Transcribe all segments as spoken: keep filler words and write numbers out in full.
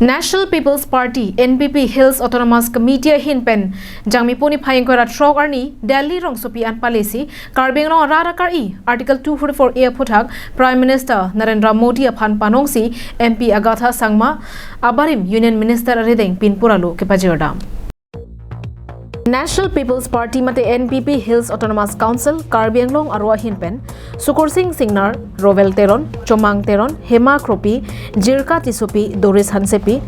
National People's Party, N P P, Hills Autonomous Committee ahin pen Jangmipo niphai ingkoi ra throk arni Delhi rongsopi an palesi Karbi Anglong arat akar-i Article two forty-four A aphuthak Prime Minister Narendra Modi aphan panongsi M P Agatha Sangma abarim Union Minister arideng pinpur alo kepajirdam. National People's Party mate N P P Hills Autonomous Council Karbi Anglong aro ahin pen Sukursing Singnar, Rowel Teron, Chomang Teron, Hema Kropi, Jirka Tissopi, Doris Hansepi,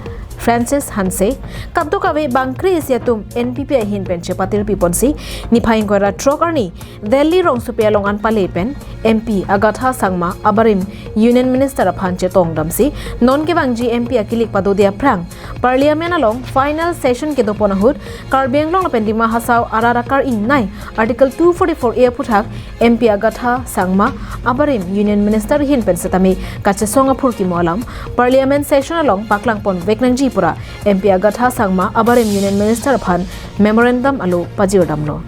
Francis Hanse, kadokave bangkre isi atum N P P ahin pen chepatirpi ponsi niphai ingkoi ra throk arni Delhi rongsopi along an pale pen M P Agatha Sangma abarim Union Minister aphan chetongdamsi non kevangji M P akilik padodi aphrang Parliament along final session kedopon ahut Karbi Anglong lapen Dima Hasao arat akar-i nei Article two forty-four A aphuthak M P Agatha Sangma abarim Union Minister ahin pen setame kachesong aphurkimo alam Parliament session along paklangpon vek nangji pura M P Agatha Sangma abarim Union Minister aphan memorandum alo pajirdamlo.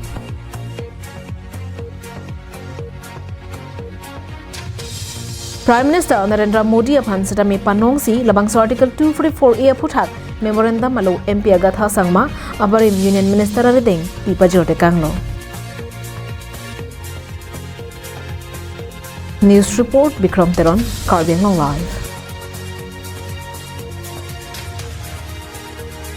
Prime Minister Narendra Modi aphan setame panongsi labangso Article two forty-four A aphuthak memorandum alo M P Agatha Sangma abarim Union Minister arideng pipajirtekanglo. News report, Bikram Teron, Karbi Anglong Live.